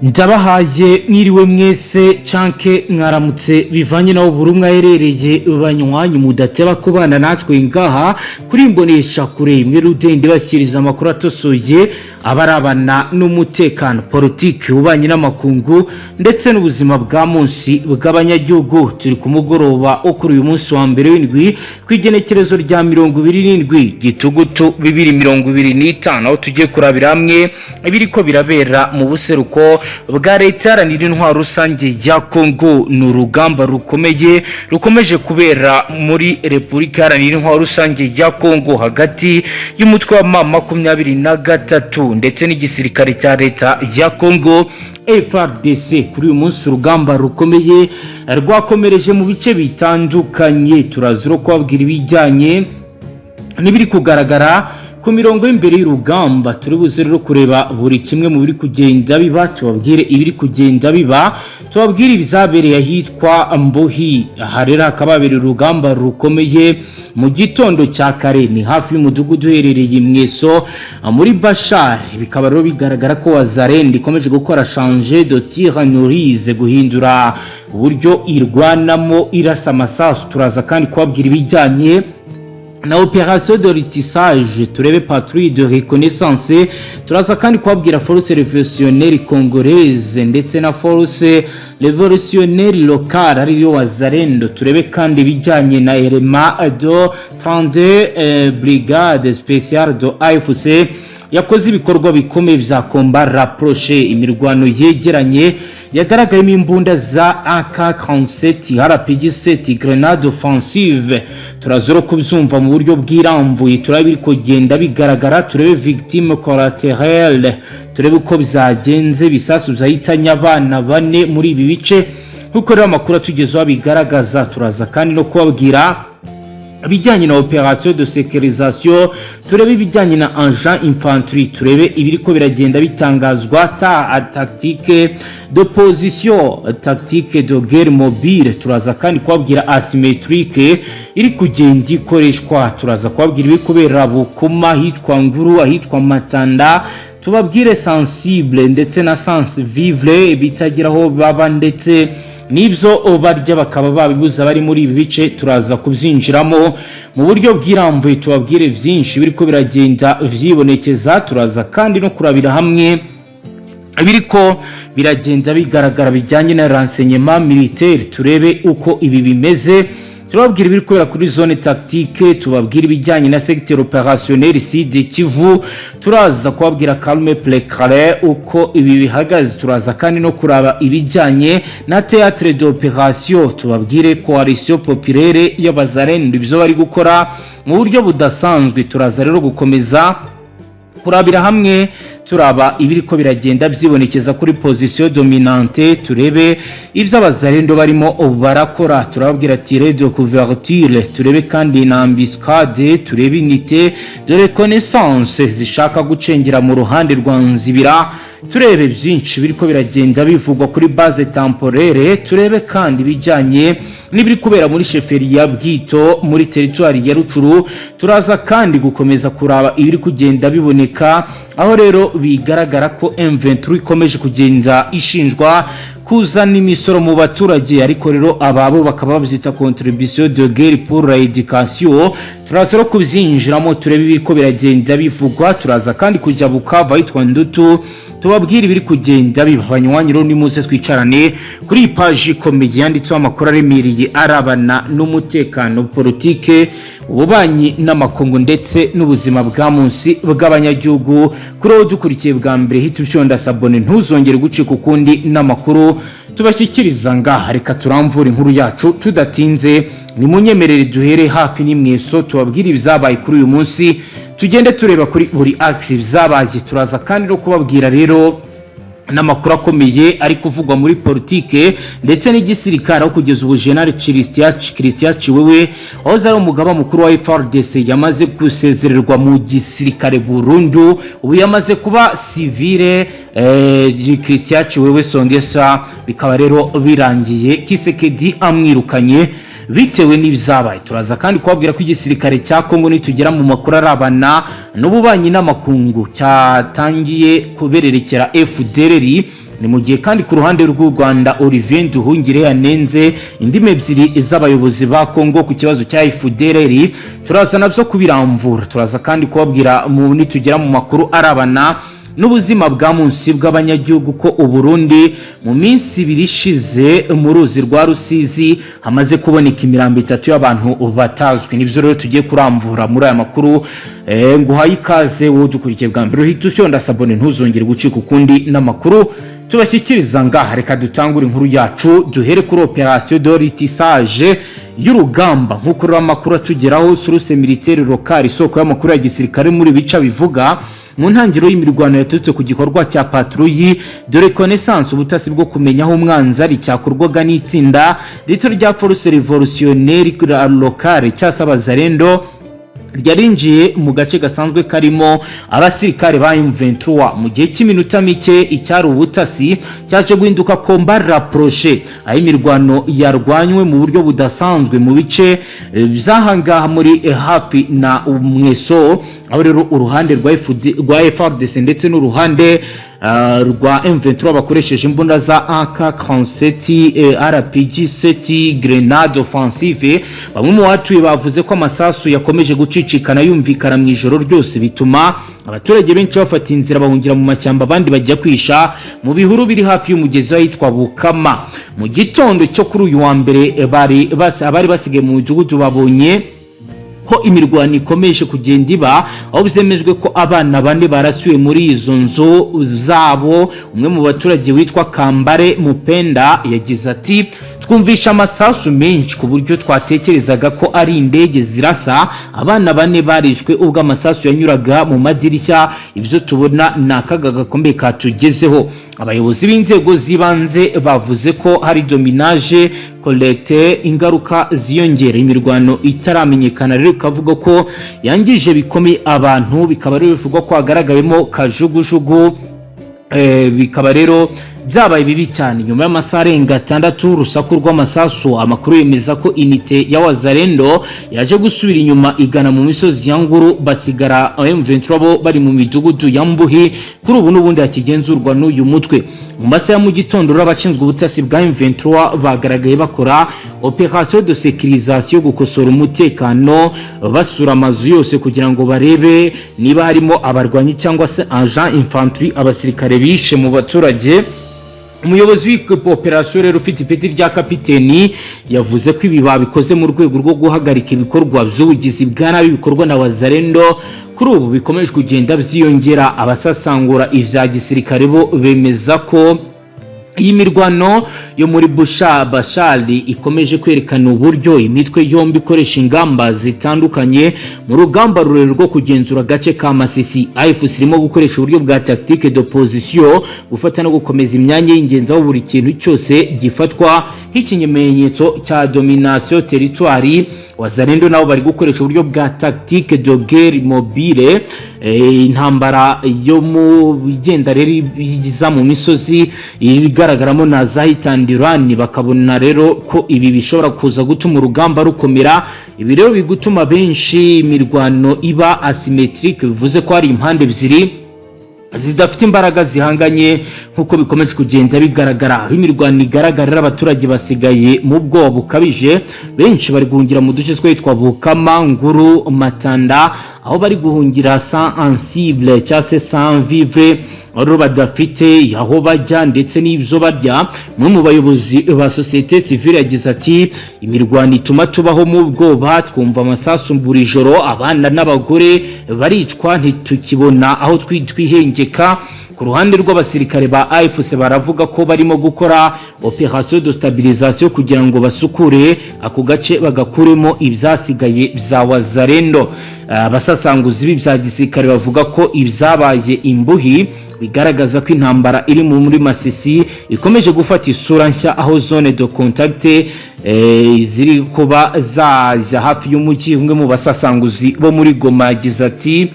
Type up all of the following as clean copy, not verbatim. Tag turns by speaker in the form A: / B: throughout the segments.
A: Ndabahaye mwiriwe mwese canke mwaramutse, bivanye naho buri umwe aherereye. Banywanyi mudateba kubana natwe ngaha kuri Imbonesha Kure imwe rudende, bashyiriza amakuru atosoye abarabana n'umutekano, politiki, ububanyi n'amakungu ndetse n'ubuzima bwa munsi bw'abanyagihugu. Turi ku mugoroba wo kuri uyu munsi wa mbere w'indwi, ku igenekerezo rya 27 Gitugutu 2025, aho tugiye kurabira hamwe ibiriko birabera mu buseruko bwa Leta Iharanira Intwaro Rusange ya Kongo. Ni urugamba rukomeye rukomeje kubera muri Repubulika Iharanira Intwaro Rusange ya Kongo hagati y'umutwe wa M23 ndetse n'igisirikare cya Leta ya Kongo, FARDC. Kuri uyu munsi urugamba rukomeye rwakomereje mu bice bitandukanye. Turaza kubabwira ibijyanye n'ibiri kugaragara ku mirongo y'imbere y'urugamba. Turi buze rero kureba buri kimwe mu biri kugenda biba, tubabwire ibiri kugenda biba, tubabwire ibizabereye ahitwa Mbuhi. Aha rero hakaba habereye urugamba rukomeye mu gitondo cya kare, ni hafi y'umudugudu uherereye Mweso muri Bashari. Bikaba rero bigaragara ko Wazalendo ikomeje gukora changer de tir norise, guhindura uburyo irwanamo irasa amasasu. Turaza kandi kubabwira ibijyanye na opération de ratissage, turebe patrouille de reconnaissance. Turaza kandi kubabwira Force Révolutionnaire Congolaise ndetse na Force Révolutionnaire Locale, ariyo Wazalendo. Turebe kandi ibijyanye na élément de 32 Brigade Spéciale de AFC yakoze ibikorwa bikomeye bya combat rapproché, imirwano yegeranye yagaragayemo imbunda za AK-47, RPG-7, grenade offensive. Turaza kubyumva mu buryo bwirambuye, turebe biri kugenda bigaragara, turebe victime collatérale, turebe uko byagenze, ibisasu byahitanye abana bane muri ibi bice nk'uko rero amakuru atugezeho bigaragaza. Turaza kandi no kubabwira ibijyanye na opération de sécurisation, turebe ibijyanye na engin infanterie, turebe ibiriko biragenda bitangazwa, ta tactique de position, tactique de guerre mobile. Turaza kandi kubabwira asymétrique iri kugenda ikoreshwa. Turaza kubabwira ibiri kubera Bukuma, ahitwa Nguru, ahitwa Matanda, tubabwire sensible ndetse na sans vivre, bitagira aho baba ndetse n'ibyo barya bakaba babibuza bari muri ibi bice. Turaza kubyinjiramo mu buryo bwirambuye, tubabwire byinshi biriko biragenda vyibonekeza. Turaza kandi no kurabira hamwe biriko biragenda bigaragara bijyanye na renseignement militaire, turebe uko ibi bimeze. Turababwira ibiri kubera kuri zone tactique, tubabwira ibijyanye na secteur opérationnel Sud Kivu. Turaza kubabwira calme précaire, uko ibi bihagaze. Turaza kandi no kuraba ibijyanye na théâtre d'opération, tubabwire Coalition Populaire y'Abazalendo, ibyo bari gukora mu buryo budasanzwe. Turaza rero gukomeza kurabira hamwe, turaba ibiriko biragenda byibonekeza kuri position dominante, turebe ibyo Abazalendo barimo barakora. Turababwira tir de couverture, turebe kandi na embuscade, turebe unité de reconnaissance zishaka gucengera mu ruhande rwa Nzibira, turebe byinshi biriko biragenda bivugwa kuri base temporaire, turebe kandi ibijyanye n'ibiri kubera muri chefferie ya Bwito muri teritwari ya Rutshuru. Turaza kandi gukomeza kuraba ibiri kugenda biboneka, aho rero bigaragara ko M23 ikomeje kugenda ishinjwa kuzana imisoro mu baturage, ariko rero ababo bakaba babyita contribution de guerre pour l'éducation. Turaza no kubyinjiramo, turebe ibiriko biragenda bivugwa. Turaza kandi kujya Bukavu, ahitwa Ndutu, tubabwire ibiri kugenda biba. Banywanyi rero, nimuze twicarane kuri iyi paji ikomeye yanditseho amakuru aremereye arabana n'umutekano, politike, ububanyi n'amakungu ndetse n'ubuzima bwa munsi bw'abanyagihugu. Kuri wowe dukurikiye bwa mbere, hita ushonda s'abonner, ntuzongere gucika ukundi n'amakuru tubashyikiriza ngaha. Reka turamvura inkuru yacu tudatinze. Nimunyemerere duhere hafi n'imweso, tubabwire ibyabaye kuri uyu munsi, tugende tureba kuri buri axe ibyabaye. Turaza kandi no kubabwira rero n'amakuru akomeye ari kuvugwa muri politike ndetse n'igisirikare, aho kugeza ubu General Christian Chiwewe, wahoze ari umugaba mukuru wa FARDC, yamaze gusezererwa mu gisirikare burundu. Ubu yamaze kuba civile, Christian Chiwewe Songesa, bikaba rero birangiye Tshisekedi amwirukanye. bitewe n'ibyabaye. Turaza kandi kubabwira ko igisirikare cya Kongo, nitugera mu makuru arabana n'ububanyi n'amakungu, cyatangiye kubererekera FDLR. Ni mu gihe kandi ku ruhande rw'u Rwanda, Olivier Nduhungire yanenze indimi ebyiri z'abayobozi ba Kongo ku kibazo cya FDLR. Turaza nabyo kubiramvura. Turaza kandi kubabwira mu nitugera mu makuru arabana n'ubuzima bwa munsi bw'abanyagihugu ko Uburundi mu minsi 2 ishize mu ruzi rwa Rusizi hamaze kuboneka imirambo itatu y'abantu batazwi. Nibyo rero tugiye kuramvura muri aya makuru. Nguhaye ikaze wowe udukurikiye bwa mbere, uhita ushonda s'abonner, ntuzongere gucika ukundi n'amakuru tubashyikiriza ngaha. Reka dutangure inkuru yacu, duhere kuri opération de ratissage y'urugamba. Nk'uko rero amakuru atugeraho, source militaire locale, isoko y'amakuru ya gisirikare muri bica bivuga, mu ntangiriro y'imirwano yaturutse ku gikorwa cya patrouille de reconnaissance, ubutasi bwo kumenya aho umwanzi ari, cyakorwaga n'itsinda rito rya force révolutionnaire locale cyangwa Abazalendo, ryarinjiye mu gace gasanzwe karimo abasirikare ba M23. Mu gihe cy'iminota mike, icyari ubutasi cyaje guhinduka combat rapproché, aho imirwano yarwanywe mu buryo budasanzwe mu bice by'ahangaha muri hafi na Mweso, aho rero uruhande rwa FD, rwa FARDC ndetse n'uruhande rwa M23 bakoresheje imbunda za AK-47, RPG 7, grenade offensive. Bamwe mu batuye bavuze ko amasasu yakomeje gucicikana yumvikana mu ijoro ryose, bituma abaturage benshi bafata inzira bahungira mu mashyamba, abandi bajya kwisha mu bihuru biri hafi y'umugezi wahitwa Bukama. Mu gitondo cyo kuri uyu wa mbere, abari basigaye mu midugudu babonye ko imirwano ikomeje kugenda iba, aho byemejwe ko abana bane barasiwe muri izo nzu zabo. Umwe mu baturage witwa Kambare Mupenda yagize ati: "Twumvisha amasasu menshi ku buryo twatekerezaga ko ari indege zirasa. Abana bane barishwe ubwo amasasu yanyuraga mu madirishya. Ibyo tubona ni akaga gakomeye katugezeho." Abayobozi b'inzego z'ibanze bavuze ko hari dommage collecte, ingaruka ziyongera imirwano itaramenyekana, rero ikavuga ko yangije bikomeye abantu. Bikaba rero bivugwa ko hagaragayemo kajugujugu, bikaba rero byabaye bibi cyane. Nyuma y'amasaha arenga 6 urusaku rw'amasasu, amakuru yemeza ko unité ya Wazalendo yaje gusubira inyuma igana mu misozi ya Nguru, basigara M23 bo bari mu midugudu ya Mbuhi, kuri ubu n'ubundi hakigenzurwa n'uyu mutwe. Mu masaha ya mu gitondo rero, abashinzwe ubutasi bwa M23 bagaragaye bakora opération de sécurisation, gukosora umutekano, basura amazu yose kugira ngo barebe niba harimo abarwanyi cyangwa se agent infantry, abasirikare bishe mu baturage. Umuyobozi w'operasiyo rero ufite ipeti rya kapiteni yavuze ko ibi babikoze mu rwego rwo guhagarika ibikorwa by'ubugizi bwa nabi bikorwa na Wazalendo, kuri ubu bikomeje kugenda byiyongera. Abasasangura ibya gisirikare bo bemeza ko iyi mirwano yo muri Busha Bashali ikomeje kwerekana uburyo imitwe yombi ikoresha ingamba zitandukanye mu rugamba rurerure rwo kugenzura agace ka Masisi. AFC irimo gukoresha uburyo bwa tactique de position, gufata no gukomeza imyanya y'ingenzi, aho buri kintu cyose gifatwa nk'ikimenyetso cya domination territoire. Wazalendo nabo bari gukoresha uburyo bwa tactique de guerre mobile, intambara yo mu bigenda rero iza mu misozi igaragaramo na za hit and run. Bakabona rero ko ibi bishobora kuza gutuma urugamba rukomera. Ibi rero bigutuma benshi imirwano iba asymétrique, bivuze ko hari impande ebyiri zidafite imbaraga zihanganye, nk'uko bikomeje kugenda bigaragara. Aho imirwano igaragarira, abaturage basigaye mu bwoba bukabije. Benshi bari guhungira mu duce twitwa Bukama, Nguru, Matanda, aho bari guhungira sans ensible cyangwa se sans vivre, aho badafite aho bajya ndetse n'ibyo barya. Umwe mu bayobozi ba société civile yagize ati: "Imirwano ituma tubaho mu bwoba, twumva amasasu buri joro, abana n'abagore baricwa, ntitukibona aho twihengeka." Ku ruhande rw'abasirikare ba AFC, baravuga ko barimo gukora opération de stabilisation kugira ngo basukure ako gace, bagakuremo ibyasigaye bya Wazalendo. Abasasanguzi b'ibya gisirikare bavuga ko ibyabaye imbuhi bigaragaza ko intambara iri muri Masisi ikomeje gufata isura nshya, aho zone de contact ziri kuba zajya hafi y'umujyi. Umwe mu basasanguzi bo muri Goma yagize ati: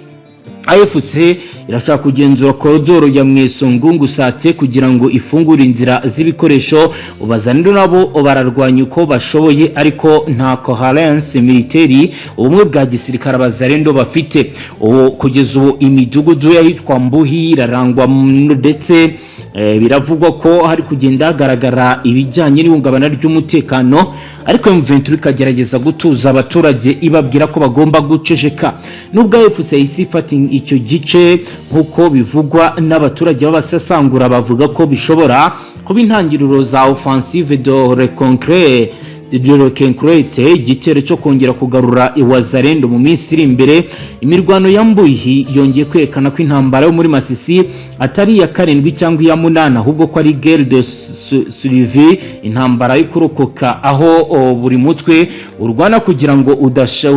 A: AFC irashaka kugenzura koridoro ya Mweso, Ngungu, Sake kugira ngo ifungure inzira z'ibikoresho. Wazalendo nabo bararwanya uko bashoboye, ariko nta cohérence militaire, ubumwe bwa gisirikare, abazalendo bafite ubu. Kugeza ubu imidugudu y'ahitwa Mbuhi irarangwa, ndetse biravugwa ko hari kugenda hagaragara ibijyanye n'ihungabana ry'umutekano, ariko M23 ikagerageza gutuza abaturage ibabwira ko bagomba guceceka. Nubwo AFC yahise ifata icyo gice nk'uko bivugwa n'abaturage b'abasesangura, bavuga ko bishobora kuba intangiriro za offensive de reconquête, igitero cyo kongera kugarura Wazalendo mu minsi iri imbere. Imirwano ya Mbuhi yongeye kwerekana ko intambara yo muri Masisi atari iya karindwi cyangwa iya munani, ahubwo ko ari guerre de survie, intambara yo kurokoka, aho buri mutwe urwana kugira ngo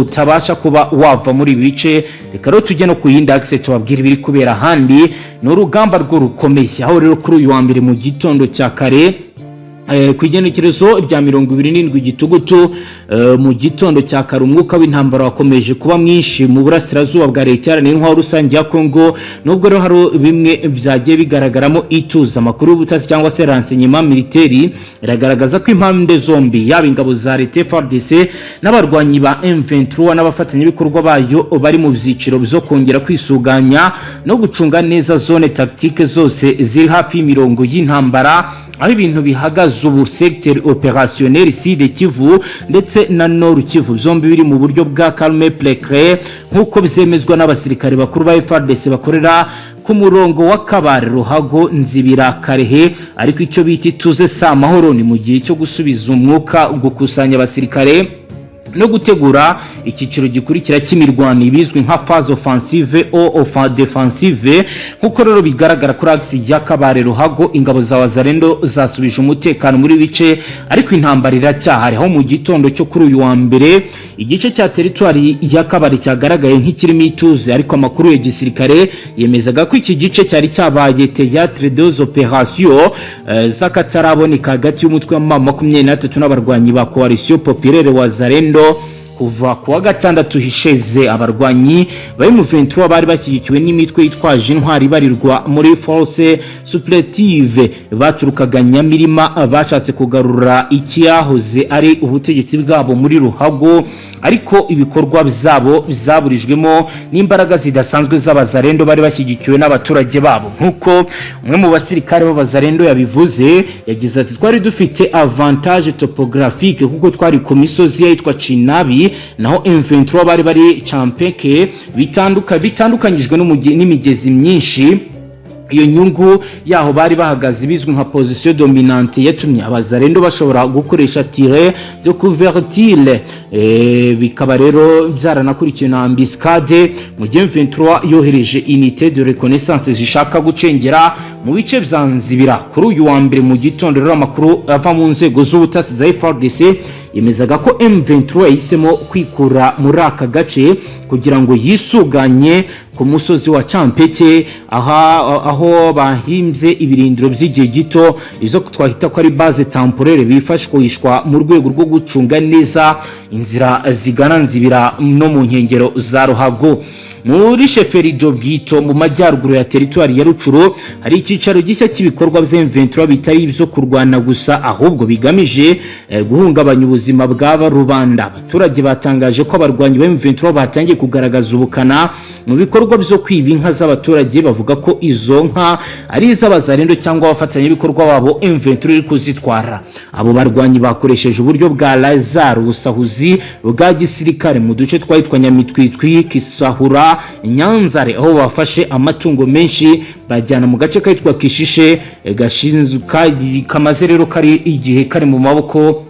A: utabasha kuba wava muri ibi bice. Reka rero tujye no ku yindi axe, tubabwire ibiri kubera ahandi. Ni urugamba rwo rukomeye, aho rero kuri uyu wa mbere mu gitondo cya kare, ku igenekerezo rya 27 Gitugutu, mu gitondo cya kare, umwuka w'intambara wakomeje kuba mwinshi mu burasirazuba bwa Leta Iharanira Intwaro Rusange ya Kongo. Nubwo rero hari bimwe byagiye bigaragaramo ituze, amakuru y'ubutasi cyangwa se renseignement militaire iragaragaza ko impande zombi, yaba ingabo za leta FARDC n'abarwanyi ba M23 n'abafatanyabikorwa bayo, bari mu byiciro byo kongera kwisuganya no gucunga neza zone tactique zose ziri hafi y'imirongo y'intambara. Aho ibintu bihagaze ubu, secteur opérationnel Sud Kivu ndetse na Nord Kivu zombi biri mu buryo bwa calme précaire, nk'uko byemezwa n'abasirikare bakuru ba FARDC bakorera ku murongo wa Kabare, Ruhago, Nzibira, Karehe. Ariko icyo bita ituze si amahoro. Ni mu gihe cyo gusubiza umwuka, gukusanya abasirikare no gutegura icyiciro gikurikira cy'imirwano, ibizwi nka phase offensive ou défensive. Nk'uko rero bigaragara kuri axe ya Kabare, Ruhago, ingabo za Wazalendo zasubije umutekano muri bice, ariko intambara iracyahari, aho mu gitondo cyo kuri uyu wa mbere igice cya teritwari ya Kabare cyagaragaye nk'ikirimo ituze, ariko amakuru ya gisirikare yemezaga ko iki gice cyari cyabaye théâtre des opérations z'akataraboneka hagati y'umutwe wa M23 n'abarwanyi ba Coalition Populaire Wazalendo kuva ku wa gatandatu hisheze. Abarwanyi ba M23 bari bashyigikiwe n'imitwe yitwaje intwari barirwa muri force supplétive baturukaga Nyamirima, bashatse kugarura icyahoze ari ubutegetsi bwabo muri Ruhago, ariko ibikorwa byabo byaburijwemo n'imbaraga zidasanzwe z'abazarendo bari bashyigikiwe n'abaturage babo. Nk'uko umwe mu basirikare b'abazarendo yabivuze, yagize ati: "Twari dufite avantage topographique kuko twari ku misozi yitwa Cinabi, naho M23 bari Champeke, bitandukanyijwe n'imigezi myinshi. Iyo nyungu yaho bari bahagaze, bizwi nka position dominante, yatumye abazarendo bashobora gukoresha tir de couverture, bikaba rero byaranakurikiwe na embuscade, mu gihe M23 yohereje unité de reconnaissance zishaka gucengera mu bice bya Nzibira." Kuri uyu wa mbere mu gitondo rero, amakuru ava mu nzego z'ubutasi za FARDC yemezaga ko M23 yahisemo kwikura muri aka gace kugira ngo yisuganye ku musozi wa Champeke, aha aho bahimbye ibirindiro by'igihe gito, izo twahita ko ari base temporaire, bifashishwa mu rwego rwo gucunga neza inzira zigana Nzibira no mu nkengero za Ruhago. Muri chefferie de Bwito, mu majyaruguru ya teritwari ya Rutshuru, hari icyicaro gishya cy'ibikorwa bya M23 bitari ibyo kurwana gusa, ahubwo bigamije guhungabanya ubuzima bw'aba rubanda. Abaturage batangaje ko abarwanyi ba M23 batangiye kugaragaza ubukana mu bikorwa byo kwiba inka z'abaturage. Bavuga ko izo nka ari iz'abazarendo cyangwa abafatanyabikorwa babo M23 iri kuzitwara. Abo barwanyi bakoresheje uburyo bwa lazar, ubusahuzi bwa gisirikare, mu duce twahitwa Nyamitwitwi, Kisahura, Nyanzare, aho bafashe amatungo menshi bajyana mu gace kitwa Kishishe, gashinzwe kamaze rero kari igihe kari mu maboko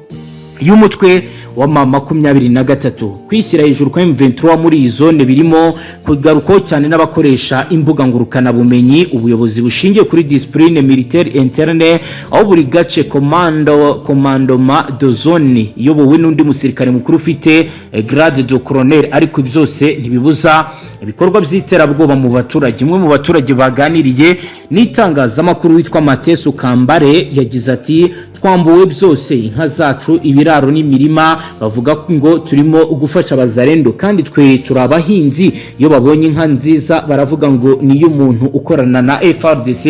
A: y'umutwe wa M23. Kwishyira hejuru kwa M23 muri iyi zone birimo kugarukwaho cyane n'abakoresha imbuga ngurukanabumenyi. Ubuyobozi bushingiye kuri discipline militaire interne, aho buri gace commandement de zone iyobowe n'undi musirikare mukuru ufite grade de colonel, ariko byose ntibibuza ibikorwa by'iterabwoba mu baturage. Umwe mu baturage baganiriye n'itangazamakuru witwa Mateso Kambare yagize ati: "Twambuwe byose, inka zacu, ibiraro n'imirima." Bavuga ngo turimo gufasha Abazarendo, kandi twe turi abahinzi. Iyo babonye inka nziza baravuga ngo niyo umuntu ukorana na FARDC.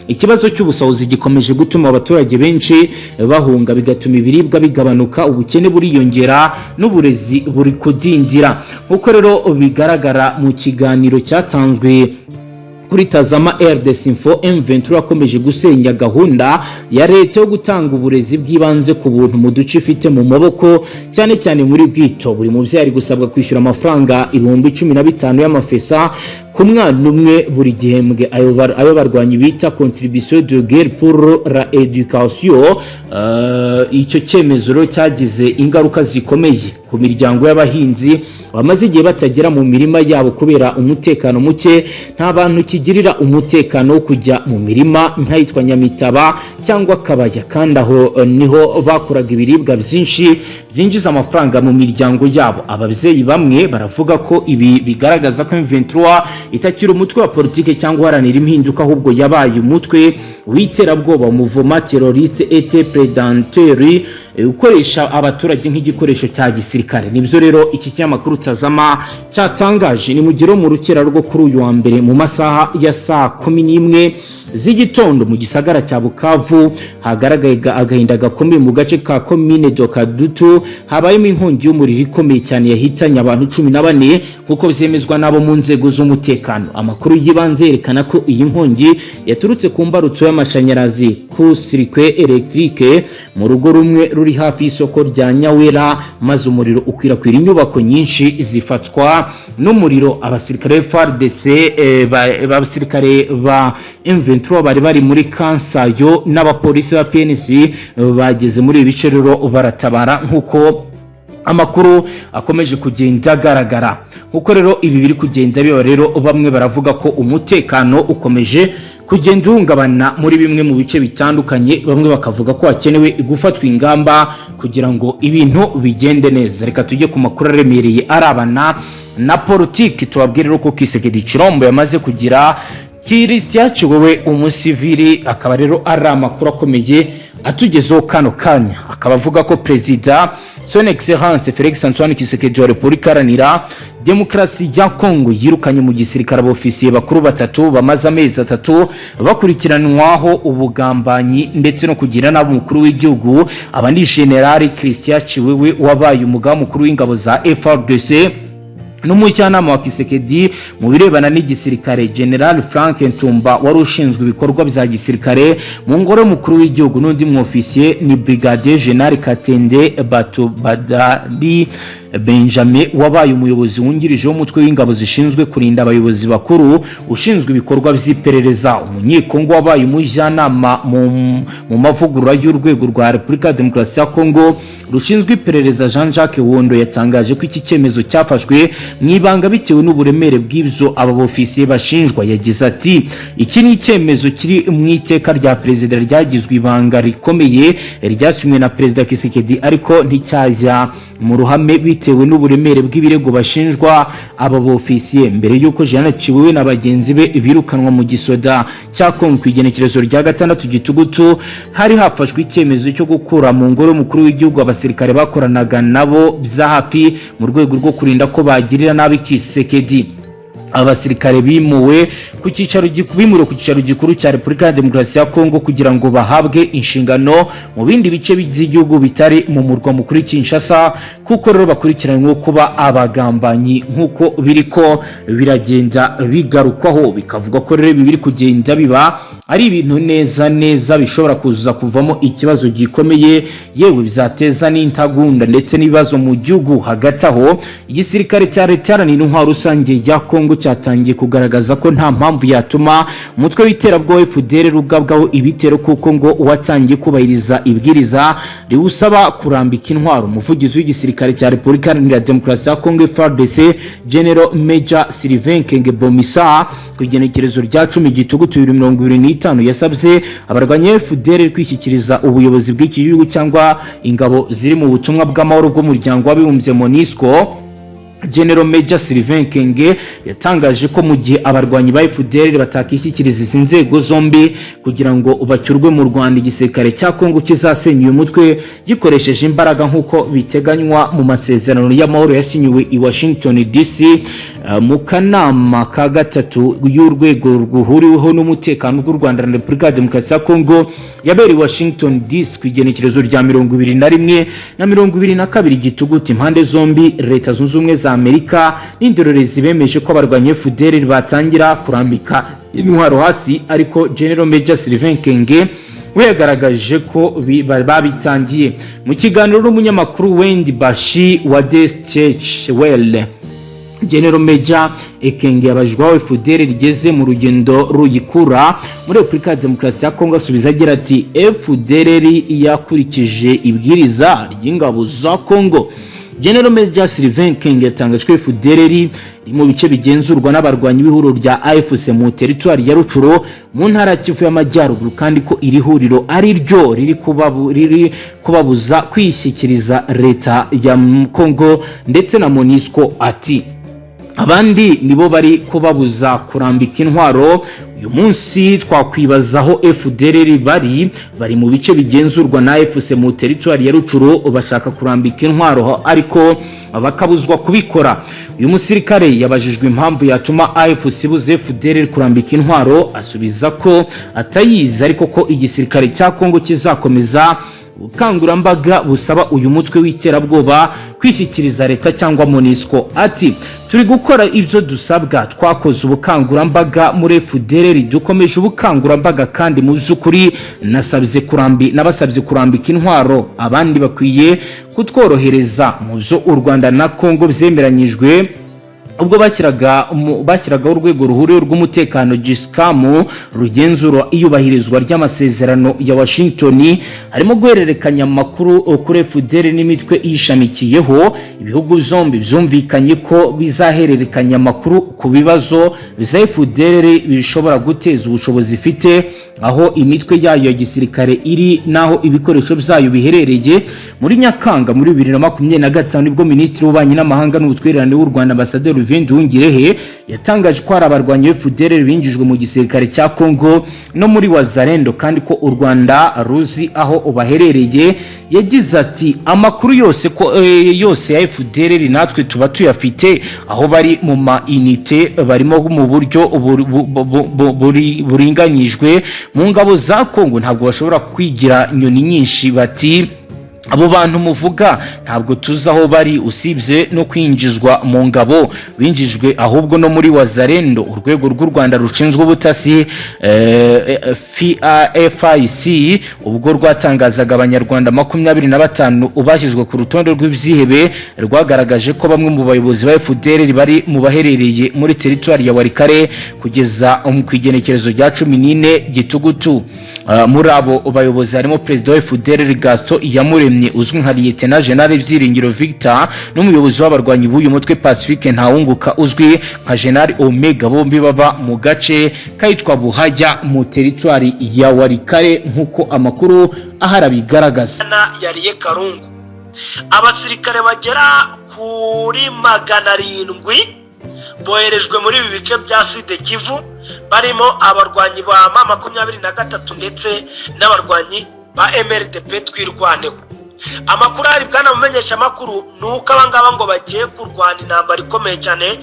A: Ikibazo cy'ubusahuzi gikomeje gutuma abaturage benshi bahunga, bigatuma ibiribwa bigabanuka, ubukene buriyongera, n'uburezi buri kudindira, nk'uko rero bigaragara mu kiganiro cyatanzwe kuri Tazama RDC Info. M23 yakomeje gusenya gahunda ya leta yo gutanga uburezi bw'ibanze ku buntu mu duce ifite mu maboko, cyane cyane muri Bwito. Buri mubyeyi ari gusabwa kwishyura amafaranga 15,000 y'amafesa ku mwana umwe buri gihembwe, ayo barwanyi bita contribution de guerre pour la éducation. Icyo cyemezo rero cyagize ingaruka zikomeye ku miryango y'abahinzi bamaze igihe batagera mu mirima yabo kubera umutekano muke. Nta bantu kigirira umutekano wo kujya mu mirima nk'ahitwa Nyamitaba cyangwa Kabaya, kandi aho niho bakuraga ibiribwa byinshi byinjiza amafaranga mu miryango yabo. Ababyeyi bamwe baravuga ko ibi bigaragaza ko M23 itakiri umutwe wa politike cyangwa uharanira impinduka, ahubwo yabaye umutwe w'iterabwoba, mouvement terroriste et prédateur, ukoresha abaturage nk'igikoresho cya gisirikare. Nibyo rero iki kinyamakuru Tazama cyatangaje. Ni mugero mu rukera rwo kuri uyu wa mbere, mu masaha ya saa 11 z'igitondo, mu gisagara cya Bukavu hagaragaye agahinda gakomeye. Mu gace ka komine do Kadutu habayemo inkongi y'umuriro ikomeye cyane yahitanye abantu 14, nk'uko byemezwa n'abo mu nzego z'umutekano. Amakuru y'ibanze yerekana ko iyi nkongi yaturutse ku mbarutso y'amashanyarazi, ku circuit électrique, mu rugo rumwe ruri hafi y'isoko rya Nyawera, maze umuriro ukwirakwira inyubako nyinshi zifatwa n'umuriro. Abasirikare FARDC, abasirikare ba M23 bari muri Kansayo n'abapolisi ba PNC bageze muri ibi bice rero baratabara, nk'uko amakuru akomeje kugenda agaragara. Nkuko rero ibi biri kugenda biba rero, bamwe baravuga ko umutekano ukomeje kugenda uhungabana muri bimwe mu bice bitandukanye, bamwe bakavuga ko hakenewe gufatwa ingamba kugira ngo ibintu bigende neza. Reka tujye ku makuru aremereye arabana na politiki. Tubabwire ko Tshisekedi Tshilombo yamaze kugira Christian Chiwewe umusivili, akaba rero ari amakuru akomeye atugezeho kano kanya, akaba avuga ko Perezida Son Excellence Felix Antoine Tshisekedi wa Repubulika Iharanira Demokarasi ya Kongo yirukanye mu gisirikare abofisiye bakuru batatu bamaze amezi 3 bakurikiranwaho ubugambanyi ndetse no kugira nabi umukuru w'igihugu. Aba ni General Christian Chiwewe wabaye umugaba mukuru w'ingabo za FARDC n'umujyanama wa Tshisekedi mu birebana n'igisirikare, General Frank Ntumba wari ushinzwe ibikorwa bya gisirikare mu ngoro y'umukuru w'igihugu, n'undi mwofisiye ni Brigadier General Katende Batubadali Benjamin wabaye umuyobozi wungirije w'umutwe w'ingabo zishinzwe kurinda abayobozi bakuru, ushinzwe ibikorwa by'iperereza. Umunyekongo wabaye umujyanama mu mavugurura y'urwego rwa Repubulika ya Demokarasi ya Kongo rushinzwe iperereza, Jean Jacques Wondo, yatangaje ko iki cyemezo cyafashwe mu ibanga bitewe n'uburemere bw'ibyo aba bofisiye bashinjwa. Yagize ati: "Iki ni icyemezo kiri mu iteka rya perezida ryagizwe ibanga rikomeye, ryasinywe na Perezida Tshisekedi, ariko nticyajya mu ruhame bitewe n'uburemere bw'ibirego bashinjwa aba bofisiye." Mbere y'uko Jeanne Chiwewe na bagenzi be birukanwa mu gisoda cya Kongo ku igenekerezo rya 6 Gitugutu, hari hafashwe icyemezo cyo gukura mu ngoro y'umukuru w'igihugu abasirikare bakoranaga nabo bya hafi, mu rwego rwo kurinda ko bagirira nabi Tshisekedi. Abasirikare bimuriwe ku cyicaro gikuru cya Repubulika ya Demokarasi ya Kongo kugira ngo bahabwe inshingano mu bindi bice by'igihugu bitari mu murwa mukuru Kinshasa, kuko rero bakurikiranyweho kuba abagambanyi, nk'uko biriko biragenda bigarukwaho. Bikavuga ko rero ibi biri kugenda biba ari ibintu neza neza bishobora kuza kuvamo ikibazo gikomeye, yewe bizateza n'intagunda ndetse n'ibibazo mu gihugu. Hagati aho, igisirikare cya leta iharanira intwaro rusange ya Kongo cyatangiye kugaragaza ko nta mpamvu yatuma umutwe w'iterabwoba FDLR rugabwaho ibitero, kuko ngo watangiye kubahiriza ibwiriza riwusaba kurambika intwaro. Umuvugizi w'igisirikare cya Repubulika Iharanira Demokarasi ya Kongo, FARDC, General Major Sylvain Ekenge Bomisa, ku igenekerezo rya 10 Gitugutu 2025, yasabye abarwanya FDLR kwishyikiriza ubuyobozi bw'iki gihugu cyangwa ingabo ziri mu butumwa bw'amahoro bw'umuryango w'abibumbye MONUSCO. General Major Sylvain Ekenge yatangaje ko mu gihe abarwanyi ba FDLR batakishyikiriza izi nzego zombi kugira ngo bacyurwe mu Rwanda, igisirikare cya Kongo kizasenya uyu mutwe gikoresheje imbaraga, nk'uko biteganywa mu masezerano y'amahoro yasinyiwe i Washington DC mu kanama ka gatatu y'urwego rwuhuriweho n'umutekano rw'u Rwanda na Repubulika ya Demokarasi ya Kongo, yabereye i Washington DC ku igenekerezo rya 21 na 22 Gitugutu. Impande zombi, Leta Zunze Ubumwe za Amerika n'indorerezi, bemeje ko abarwanyi FDLR batangira kurambika intwaro hasi, ariko General Major Sylvain Ekenge we yagaragaje ko babitangiye. Mu kiganiro n'umunyamakuru Wendy Bashi wa Deutsche Welle, General Major Ekenge yabajijwe aho FDLR rigeze mu rugendo ruyikura muri Repubulika ya Demokarasi ya Kongo, asubiza agira ati: "FDLR yakurikije ibwiriza ry'ingabo za Kongo." General Major Sylvain Ekenge yatangaje ko FDLR iri mu bice bigenzurwa n'abarwanyi b'ihuriro rya AFC mu teritwari ya Rutshuru mu ntara ya Kivu y'Amajyaruguru, kandi ko iri huriro ari ryo riri kubabuza kwishyikiriza leta ya Kongo ndetse na MONUSCO. Ati: "Abandi nibo bari kubabuza kurambika intwaro. Uyu munsi twakwibaza aho FDLR bari mu bice bigenzurwa na AFC mu teritwari ya Rutshuru, bashaka kurambika intwaro ariko bakabuzwa kubikora." Uyu musirikare yabajijwe impamvu yatuma AFC ibuza FDLR kurambika intwaro, asubiza ko atayizi, ariko ko igisirikare cya Kongo kizakomeza ubukangurambaga busaba uyu mutwe w'iterabwoba kwishyikiriza leta cyangwa MONUSCO. Ati: "Turi gukora ibyo dusabwa. Twakoze ubukangurambaga muri FDLR, dukomeje ubukangurambaga, kandi mu by'ukuri nasabye kurambi nabasabye kurambika intwaro. Abandi bakwiye kutworohereza mu byo u Rwanda na Kongo byemeranyijwe ubwo bashyiragaho urwego ruhuriweho rw'umutekano GSCAM, rugenzura iyubahirizwa ry'amasezerano ya Washington, harimo guhererekanya amakuru kuri FDLR n'imitwe iyishamikiyeho. Ibihugu byombi byumvikanye ko bizahererekanya amakuru ku bibazo bya FDLR bishobora guteza ubushobozi ifite, aho imitwe yayo ya gisirikare iri n'aho ibikoresho byayo biherereye. Muri Nyakanga muri 2025 nibwo Minisitiri w'Ububanyi n'Amahanga n'Ubutwererane w'u Rwanda, Ambasaderi Olivier Nduhungirehe, yatangaje ko hari abarwanyi FDLR binjijwe mu gisirikare cya Congo no muri Wazalendo, kandi ko u Rwanda ruzi aho baherereye. Yagize ati: "Amakuru yose ko yose ya FDLR natwe tuba tuyafite, aho bari mu ma unité barimo mu buryo buringanyijwe mu ngabo za Congo. Ntabwo bashobora kwigira inyoni nyinshi bati abo bantu muvuga ntabwo tuzi aho bari. Usibye no kwinjizwa mu ngabo, binjijwe ahubwo no muri Wazalendo." Urwego rw'u Rwanda rushinzwe ubutasi, FIC, ubwo rwatangazaga Abanyarwanda 25 bashyizwe ku rutonde rw'ibyihebe, rwagaragaje ko bamwe mu bayobozi ba FDLR bari mu baherereye muri teritwari ya Walikale kugeza ku igenekerezo rya 14 Gitugutu. Muri abo bayobozi harimo perezida wa FDLR Gaston Iyamuremye uzwi nka Lieutenant General Byiringiro Victor, n'umuyobozi w'abarwanyi b'uyu mutwe Pacifique Ntawunguka uzwi nka General Omega, bombi baba mu gace kahitwa Buhajya mu teritwari ya Walikale, nk'uko amakuru ahari abigaragaza.
B: Yariye karungu. Abasirikare bagera kuri 700 boherejwe muri ibi bice bya Sud Kivu, barimo abarwanyi ba M23 ndetse n'abarwanyi ba MRDP Twirwaneho. Amakuru ahari, bwana mumenyesha amakuru, ni uko abangaba ngo bagiye kurwana intambara ikomeye cyane,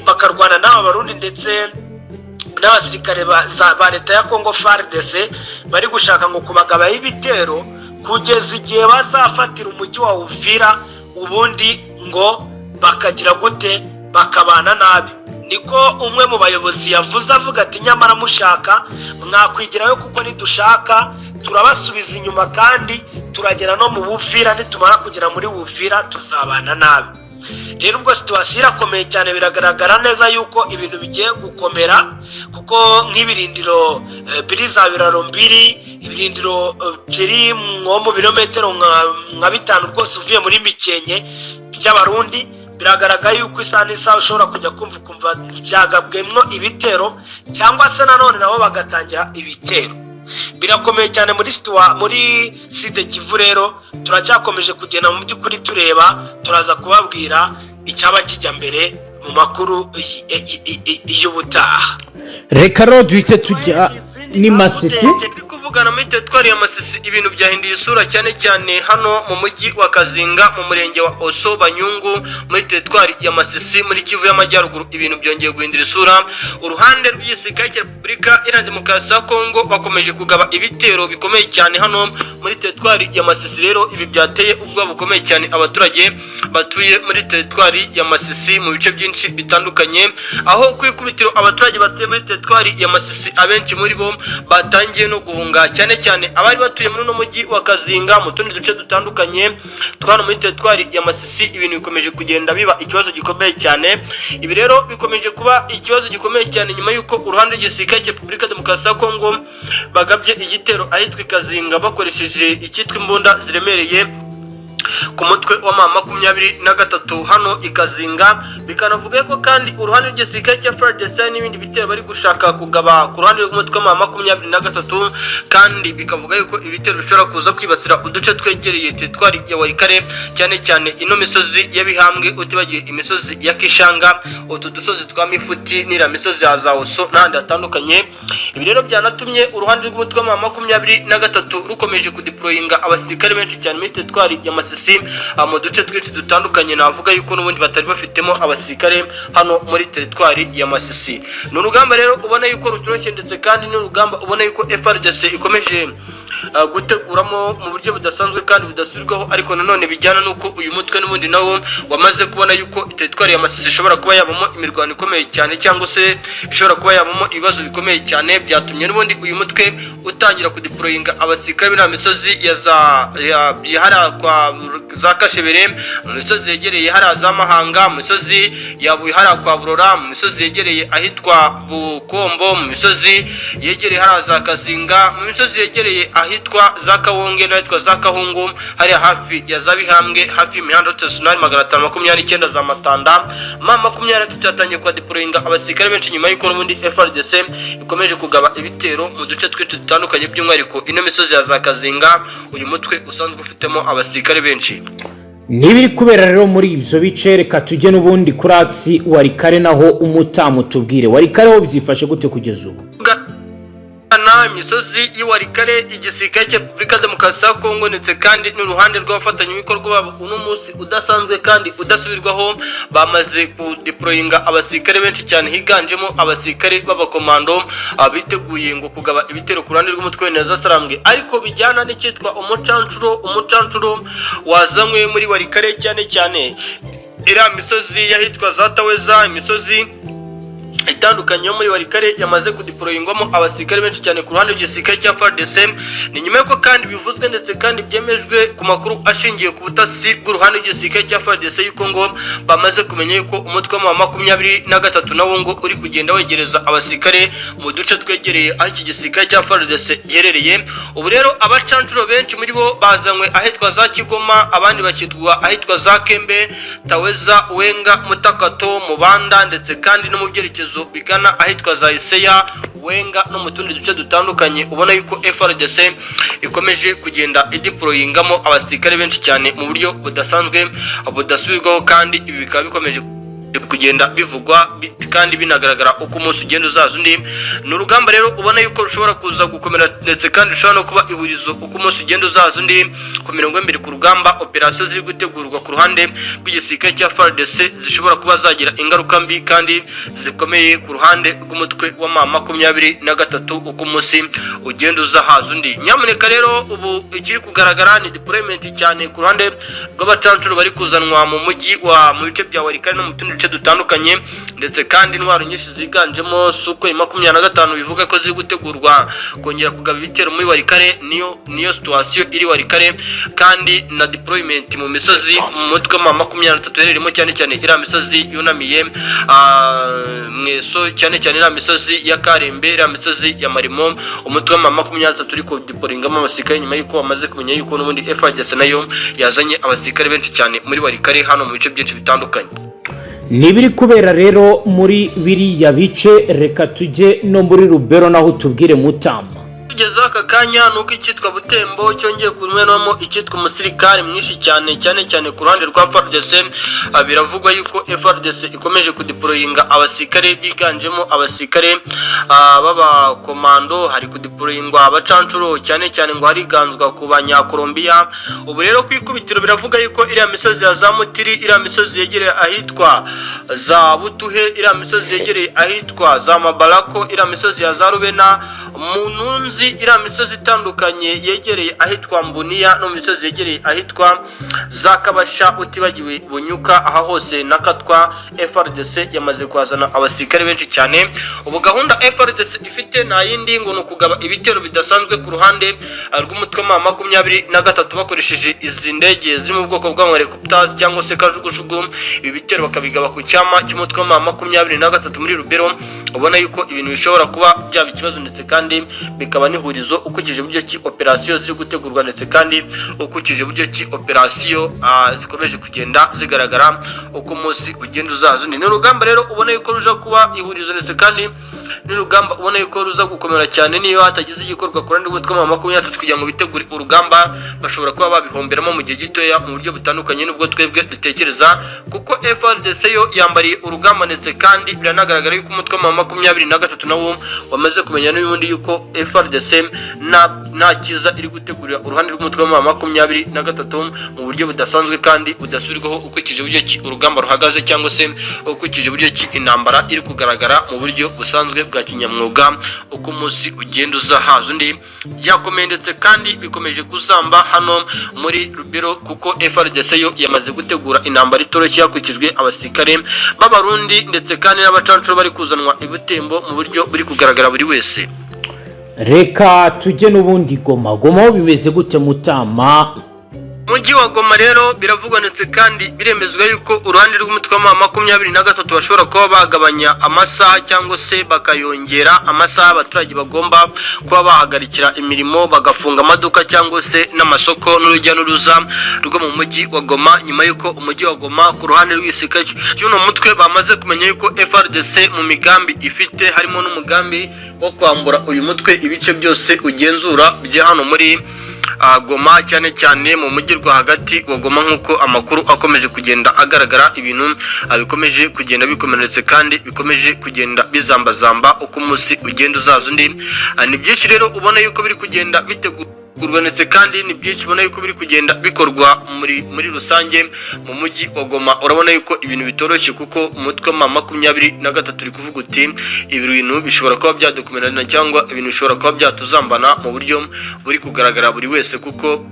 B: bakarwana n'aba Barundi ndetse n'abasirikare ba leta ya Congo FARDC, bari gushaka ngo kubagabaho ibitero kugeza igihe bazafatira umujyi wa Uvira, ubundi ngo bakagira gute? Bakabana nabi. Niko umwe mu bayobozi yavuze, avuga ati: "Nyamara mushaka mwakwigirayo, kuko nidushaka turabasubiza inyuma, kandi turagera no mu Buvira. Nitumara kugera muri Buvira tuzabana nabi." Rero ubwo situation irakomeye cyane. Biragaragara neza yuko ibintu bigiye gukomera, kuko nk'ibirindiro biri za Biraro Mbiri, ibirindiro biri nko mu birometero nka 5 rwose uvuye muri Mikenke by'Abarundi, biragaragara yuko isaha n'isaha ushobora kujya kumva ukumva byagabwemwo ibitero, cyangwa se nanone nabo bagatangira ibitero. Birakomeye cyane muri muri Sud Kivu. Rero turacyakomeje kugenda mu by'ukuri tureba, turaza kubabwira. icyaba kijya mbere mu makuru y'ubutaha.
A: Reka rero duhite tujya ni Masisi.
C: Turi kuvugana muri teritwari ya Masisi, ibintu byahinduye isura, cyane cyane hano mu mujyi wa Kazinga, mu murenge wa Oso Banyungu, muri teritwari ya Masisi, muri Kivu y'Amajyaruguru. Ibintu byongeye guhindura isura. Uruhande rw'igisirikare cya Repubulika Iharanira Demokarasi ya Kongo bakomeje kugaba ibitero bikomeye cyane hano muri teritwari ya Masisi. Rero ibi byateye ubwoba bukomeye cyane abaturage batuye muri teritwari ya Masisi mu bice byinshi bitandukanye, aho ku ikubitiro abaturage batuye muri teritwari ya Masisi abenshi muri bo batangiye no guhunga, cyane cyane abari batuye muri uno mujyi wa Kazinga, mu tundi duce dutandukanye twano muri teritwari ya Masisi. Ibintu bikomeje kugenda biba ikibazo gikomeye cyane. Ibi rero bikomeje kuba ikibazo gikomeye cyane nyuma y'uko uruhande rw'igisirikare cya Repubulika Demokarasi ya Kongo bagabye igitero ahitwa i Kazinga bakoresheje icyitwa imbunda ziremereye ku mutwe wa M23 hano i Kazinga. Bikanavuga ko kandi uruhande rw'igisirikare cya FARDC n'ibindi bitero bari gushaka kugaba ku ruhande rw'umutwe wa M23, kandi bikavuga yuko ibitero bishobora kuza kwibasira uduce twegereye teritwari ya Walikale, cyane cyane ino misozi ya Bihambwe, utibagiwe imisozi ya Kishanga, utu dusozi twa Mifuti n'iriya misozi ya Zawuso n'ahandi hatandukanye. Ibi rero byanatumye uruhande rw'umutwe wa M23 rukomeje kudeployinga abasirikare benshi cyane muri teritwari ya Masisi, mu duce twinshi dutandukanye. Navuga yuko n'ubundi batari bafitemo abasirikare hano muri teritwari ya Masisi. Ni urugamba rero ubona yuko rutoroshye, ndetse kandi ni urugamba ubona yuko FARDC ikomeje guteguramo mu buryo budasanzwe kandi budasubirwaho. Ariko nanone bijyana n'uko uyu mutwe n'ubundi nawo wamaze kubona yuko teritwari ya Masisi ishobora kuba yabamo imirwano ikomeye cyane, cyangwa se ishobora kuba yabamo ibibazo bikomeye cyane, byatumye n'ubundi uyu mutwe utangira kudeployinga abasirikare b'iriya misozi ya za ya hariya kwa za Kashebere, mu misozi yegereye hariya za Mahanga, mu misozi ya hariya kwa Burora, mu misozi yegereye ahitwa Bukombo, mu misozi yegereye hariya za Kazinga, mu misozi yegereye ahitwa za Kawonge n'ahitwa za Kahungu, hariya hafi ya za Bihambwe, hafi y'imihanda route 529 za Matanda. M23 yatangiye kuhadeployinga abasirikare benshi nyuma y'uko n'ubundi FARDC ikomeje kugaba ibitero mu duce twinshi dutandukanye, by'umwihariko ino misozi ya za Kazinga uyu mutwe usanzwe ufitemo abasirikare benshi.
A: N'ibiri kubera rero muri ibyo bice, reka tujye n'ubundi kuri axe Walikale, naho umutamu tubwire Walikale ho byifashe gute kugeza ubu?
C: Na imisozi y'iwalikale, igisirikare cya Repubulika Demokarasi ya Kongo ndetse kandi n'uruhande rw'abafatanyabikorwa babo, uno munsi udasanzwe kandi udasubirwaho bamaze kudeployinga abasirikare benshi cyane, higanjemo abasirikare b'abakomando biteguye ngo kugaba ibitero ku ruhande rw'umutwe wa Sarambwe. Ariko bijyana n'icyitwa umucancuro wazanywe muri Walikale, cyane cyane iriya misozi y'ahitwa za Taweza, imisozi itandukanye yo muri Walikale yamaze kudeployingwamo abasirikare benshi cyane ku ruhande rw'igisirikare cya FARDC. Ni nyuma y'uko kandi bivuzwe ndetse kandi byemejwe ku makuru ashingiye ku butasi bw'uruhande rw'igisirikare cya FARDC yuko ngo bamaze kumenya yuko umutwe wa 23 nawo ngo uri kugenda wegereza abasirikare mu duce twegereye aho iki gisirikare cya FARDC giherereye. Ubu rero abacancuro benshi muri bo bazanywe ahitwa za Kigoma, abandi bakitwa ahitwa za Kembe, Taweza, Wenga, Mutakato, Mubanda, ndetse kandi no mu byerekezo bigana ahitwa za Iseya, Wenga no mu tundi duce dutandukanye. Ubona yuko FARDC ikomeje kugenda ideployingamo abasirikare benshi cyane mu buryo budasanzwe budasubirwaho, kandi ibi bikaba bikomeje kugenda bivugwa kandi binagaragara uko umunsi ugenda uzaza undi. Ni urugamba rero ubona yuko rushobora kuza gukomera, ndetse kandi rushobora no kuba ihurizo uko umunsi ugenda uzaza undi ku mirongo y'imbere ku rugamba. Operasiyo ziri gutegurwa ku ruhande rw'igisirikare cya FARDC zishobora kuba zagira ingaruka mbi kandi zikomeye ku ruhande rw'umutwe wa M23 uko umunsi ugenda uza haza undi. Nyamuneka rero, ubu ikiri kugaragara ni deployment cyane ku ruhande rw'abacancuro bari kuzanwa mu mujyi wa mu bice bya Walikale no mu tundi duce dutandukanye, ndetse kandi intwaro nyinshi ziganjemo Sukhoi 25 bivuga ko ziri gutegurwa kongera kugaba ibitero muri Walikale. Niyo situation iri Walikale, kandi na deployment mu misozi mu mutwe wa 23 uherereyemo, cyane cyane iriya misozi yunamiye Mweso, cyane cyane iriya misozi ya Karembe, iriya misozi ya Marimo. Umutwe wa 23 uri kudeployingamo abasirikare nyuma y'uko bamaze kumenya yuko n'ubundi FARDC nayo yazanye abasirikare benshi cyane muri Walikale hano mu bice byinshi bitandukanye.
A: N'ibiri kubera rero muri biriya bice, reka tujye no muri Rubero naho tubwire mutama.
C: Kugeza aka kanya ni uko icyitwa Butembo cyongeye kumenwamo icyitwa umusirikare mwinshi cyane, cyane cyane ku ruhande rwa FARDC. Biravugwa yuko FARDC ikomeje kudeployinga abasirikare biganjemo abasirikare b'abakomando. Hari kudeployingwa abacancuro, cyane cyane ngo hariganzwa ku Banyakolombiya. Ubu rero ku ikubitiro biravuga yuko iriya misozi ya za Mutiri, iriya misozi yegereye ahitwa za Butuhe, iriya misozi yegereye ahitwa za Mabarako, iriya misozi ya za Rubena Mununzi, iriya misozi itandukanye yegereye ahitwa Mbuniya no mu misozi yegereye ahitwa za Kabasha, utibagiwe Bunyuka, aha hose na Katwa, FARDC yamaze kuhazana abasirikare benshi cyane. Ubu gahunda FARDC ifite nta yindi, ngo ni ukugaba ibitero bidasanzwe ku ruhande rw'umutwe wa 23 bakoresheje izi ndege ziri mu bwoko bwa helicopters cyangwa se kajugujugu. Ibi bitero bakabigaba ku cyama cy'umutwe wa 23 muri Lubero. Ubona yuko ibintu bishobora kuba byaba ikibazo, ndetse kandi bikaba n'ihurizo, ukurikije uburyo ki operasiyo ziri gutegurwa, ndetse kandi ukurikije uburyo ki operasiyo zikomeje kugenda zigaragara uko umunsi ugenda uzaza undi. Ni urugamba rero ubona yuko ruja kuba ihurizo, ndetse kandi n'urugamba ubona yuko ruza gukomera cyane niyo hatagize igikorwa ku ruhande rw'umutwe wa 23 kugira ngo bitegure urugamba. Bashobora kuba babihomberamo mu gihe gitoya mu buryo butandukanye n'ubwo twebwe dutekereza, kuko FARDC yo yambariye urugamba, ndetse kandi biranagaragara yuko umutwe wa 23 nawo wamaze kumenya n'ubundi yuko FARDC nta cyiza iri gutegurira uruhande rw'umutwe wa 23 mu buryo budasanzwe kandi budasubirwaho, ukurikije uburyo ki urugamba ruhagaze cyangwa se ukurikije uburyo ki intambara iri kugaragara mu buryo busanzwe bwa kinyamwuga uko umunsi ugenda uza haza undi. Byakomeye, ndetse kandi bikomeje kuzamba hano muri Lubero, kuko FARDC yo yamaze gutegura intambara itoroshye hakurikijwe abasirikare b'Abarundi ndetse kandi n'abacancuro bari kuzanwa i Butembo mu buryo buri kugaragara buri wese.
A: Reka tujye n'ubundi Goma. Goma ho bimeze gute, Mutama?
C: Mujyi wa Goma rero biravugwa ndetse kandi biremezwa yuko uruhande rw'umutwe wa 23 bashobora kuba bagabanya amasaha cyangwa se bakayongera amasaha abaturage bagomba kuba bahagarikira imirimo, bagafunga amaduka cyangwa se n'amasoko n'urujya n'uruza rwo mu mujyi wa Goma, nyuma y'uko umujyi wa Goma ku ruhande rw'igisirikare cy'uno mutwe bamaze kumenya yuko FARDC mu migambi ifite harimo n'umugambi wo kwambura uyu mutwe ibice byose ugenzura bya hano muri Goma, cyane cyane mu mujyi rwagati wa Goma. Nk'uko amakuru akomeje kugenda agaragara, ibintu bikomeje kugenda bikomeretse kandi bikomeje kugenda bizambazamba uko umunsi ugenda uzaza undi. Ni byinshi rero ubona yuko biri kugenda bitegurwa, ndetse kandi ni byinshi ubona yuko biri kugenda bikorwa muri rusange mu mujyi wa Goma. Urabona yuko ibintu bitoroshye, kuko umutwe wa 23 uri kuvuga uti ibi bintu bishobora kuba byadukomerana cyangwa ibintu bishobora kuba byatuzambana mu buryo buri kugaragara buri wese, kuko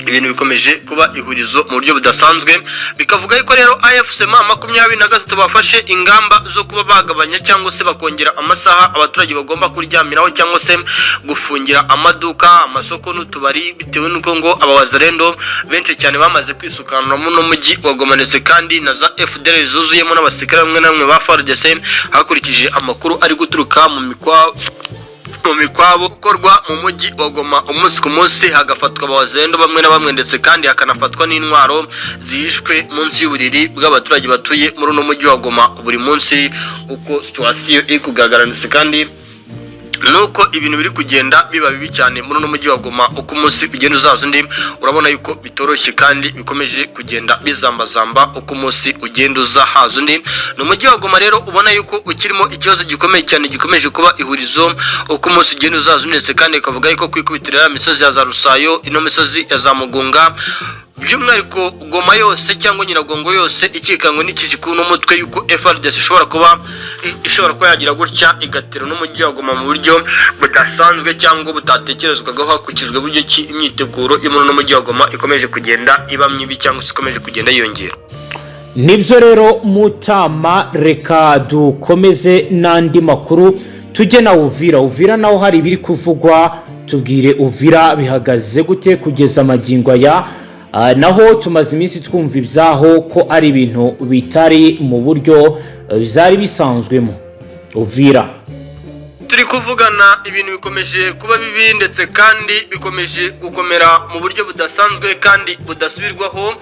C: ibintu bikomeje kuba ihurizo mu buryo budasanzwe. Bikavuga yuko rero AFC M23 bafashe ingamba zo kuba bagabanya cyangwa se bakongera amasaha abaturage bagomba kuryamiraho cyangwa se gufungira amaduka, amasoko n'utubari, bitewe n'uko ngo abawazalendo benshi cyane bamaze kwisukanura mu mujyi wa Goma, ndetse kandi na za FDLR zuzuyemo n'abasirikare bamwe na bamwe ba FARDC, hakurikije amakuru ari guturuka mu mikwabo ikorwa mu mujyi wa Goma umunsi ku munsi, hagafatwa abazendo bamwe na bamwe, ndetse kandi hakanafatwa n'intwaro zihishwe munsi y'uburiri bw'abaturage batuye muri uno mujyi wa Goma buri munsi. Uko situation iri kugaragara, ndetse kandi nuko ibintu biri kugenda biba bibi cyane muri uno mujyi wa Goma uko umunsi ugenda uzaza undi, urabona yuko bitoroshye kandi bikomeje kugenda bizambazamba uko umunsi ugenda uza haza undi. Ni umujyi wa Goma rero ubona yuko ukirimo ikibazo gikomeye cyane, gikomeje kuba ihurizo uko umunsi ugenda uzaza undi, ndetse kandi bikavuga yuko kwikubitira ya misozi ya za Rusayo, ino misozi ya za Mugunga, by'umwihariko Goma yose cyangwa Nyiragongo yose ikikangwe n'ikijiko n'umutwe yuko FARDC ishobora kuba yagira gutya igatera n'umujyi wa Goma mu buryo budasanzwe cyangwa butatekerezwagaho, hakurikijwe buryo ki imyiteguro yo muri uno mujyi wa Goma ikomeje kugenda iba mibi cyangwa se ikomeje kugenda yiyongera.
A: Nibyo rero, Mutama, reka dukomeze n'andi makuru, tujye na Uvira. Uvira naho hari ibiri kuvugwa. Tubwire, Uvira bihagaze gute kugeza amagingo aya? Naho tumaze iminsi twumva ibyaho ko ari ibintu bitari mu buryo byari bisanzwemo. Uvira?
C: Turi kuvugana ibintu bikomeje kuba bibi, ndetse kandi bikomeje gukomera mu buryo budasanzwe kandi budasubirwaho.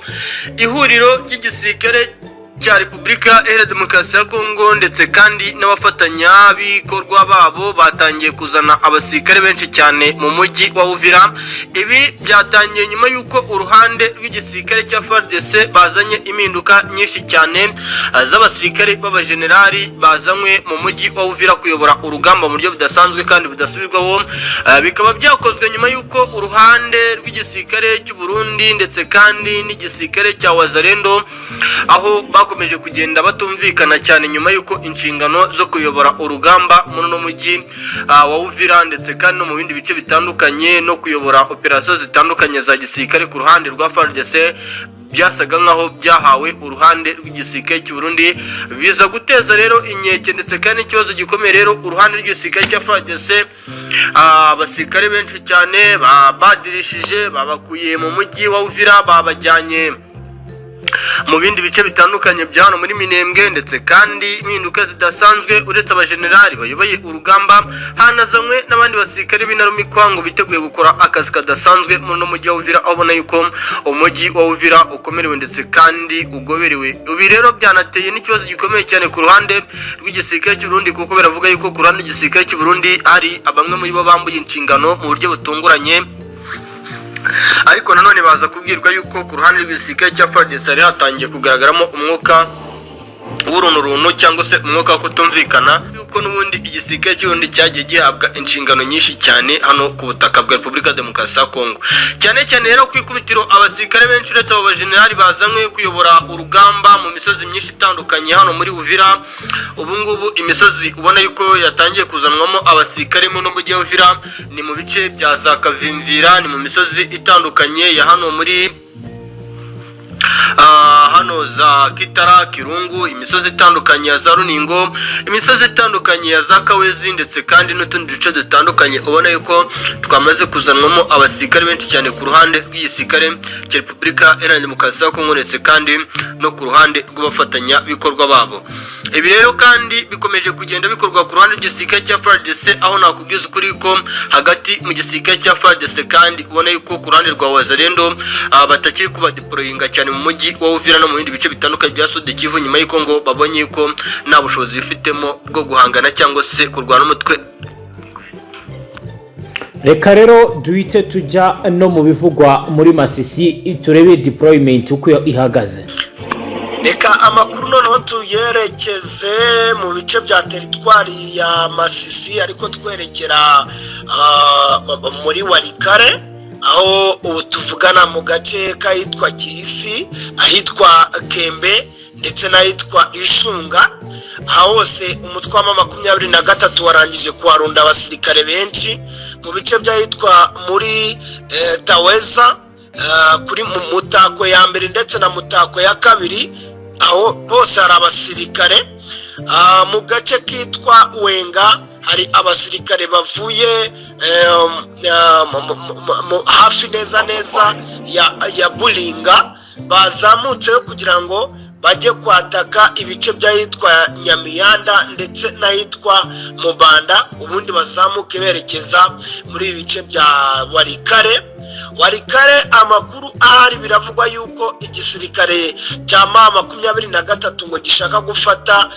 C: Ihuriro ry'igisirikare Cya Repubulika Iharanira Demokarasi ya Kongo ndetse kandi n'abafatanyabikorwa babo batangiye kuzana abasirikare benshi cyane mu mujyi wa Uvira. Ibi byatangiye nyuma y'uko uruhande rw'igisirikare cya FARDC bazanye impinduka nyinshi cyane z'abasirikare b'abajenerali bazanywe mu mujyi wa Uvira kuyobora urugamba mu buryo budasanzwe kandi budasubirwaho. Bikaba byakozwe nyuma y'uko uruhande rw'igisirikare cy'u Burundi ndetse kandi n'igisirikare cya Wazalendo, aho bakomeje kugenda batumvikana cyane nyuma y'uko inshingano zo kuyobora urugamba muri uno mujyi wa Uvira ndetse kandi no mu bindi bice bitandukanye, no kuyobora operasiyo zitandukanye za gisirikare ku ruhande rwa FARDC, byasaga nkaho byahawe uruhande rw'igisirikare cy'u Burundi, biza guteza rero inkeke ndetse kandi n'ikibazo gikomeye. Rero uruhande rw'igisirikare cya FARDC, abasirikare benshi cyane badirishije, babakuye mu mujyi wa Uvira, babajyanye mu bindi bice bitandukanye bya hano muri Minembwe. Ndetse kandi impinduka zidasanzwe, uretse abajenerali bayoboye urugamba, hanazanywe n'abandi basirikare b'intarumikwa ngo biteguye gukora akazi kadasanzwe muri uno mujyi wa Uvira, aho ubona yuko umujyi wa Uvira ukomerewe ndetse kandi ugoberewe. Ibi rero byanateye n'ikibazo gikomeye cyane ku ruhande rw'igisirikare cy'u Burundi, kuko biravuga yuko ku ruhande rw'igisirikare cy'u Burundi hari bamwe muri bo bambuye inshingano mu buryo butunguranye. Ariko nanone baza kubwirwa yuko ku ruhande rw'igisirikare cya FARDC hari hatangiye kugaragaramo umwuka w'urunturuntu cyangwa se umwuka wo kutumvikana, yuko n'ubundi igisirikare cy'Uburundi cyagiye gihabwa inshingano nyinshi cyane hano ku butaka bwa Repubulika ya Demokarasi ya Kongo. Cyane cyane rero ku ikubitiro, abasirikare benshi, uretse abo bajenerali bazanywe kuyobora urugamba mu misozi myinshi itandukanye hano muri Uvira, ubu ngubu imisozi ubona yuko yatangiye kuzanwamo abasirikare mu mujyi wa Uvira ni mu bice bya za Kavimvira, ni mu misozi itandukanye ya hano muri hano za Kitara, Kirungu, imisozi itandukanye ya za Runingo, imisozi itandukanye ya za Kawezi, ndetse kandi n'utundi duce dutandukanye ubona yuko twamaze kuzanwamo abasirikare benshi cyane ku ruhande rw'igisirikare cya Repubulika Iharanira Demokarasi ya Kongo ndetse kandi no ku ruhande rw'abafatanyabikorwa babo. Ibi rero kandi bikomeje kugenda bikorwa ku ruhande rw'igisirikare cya FARDC, aho nakubwiza ukuri ko hagati mu gisirikare cya FARDC kandi ubona yuko ku ruhande rwa Wazalendo batakiri kubadeployinga cyane mu mujyi wa Uvira no mu bindi bice bitandukanye bya Sud Kivu, nyuma y'uko ngo babonye yuko nta bushobozi bifitemo bwo guhangana cyangwa se kurwana umutwe.
A: Reka rero duhite tujya no mu bivugwa muri Masisi, turebe deployment uko ihagaze.
B: Reka amakuru noneho tuyerekeze mu bice bya teritwari ya Masisi, ariko twerekera muri Walikale, aho ubu tuvugana mu gace k'ahitwa Kihisi, ahitwa Kembe ndetse n'ahitwa Ishunga. Aho hose umutwe wa M23 warangije kuharunda abasirikare benshi mu bice by'ahitwa muri Taweza, kuri Mutako ya mbere ndetse na Mutako ya kabiri, aho hose hari abasirikare. Mu gace kitwa Wenga hari abasirikare bavuye hafi neza neza ya Buringa, bazamutseyo kugira ngo bajye kwataka ibice by'ahitwa Nyamiyanda ndetse n'ahitwa Mubanda, ubundi bazamuke berekeza muri ibi bice bya Walikale. Walikale, amakuru ahari, biravugwa yuko igisirikare cya M23 ngo gishaka gufata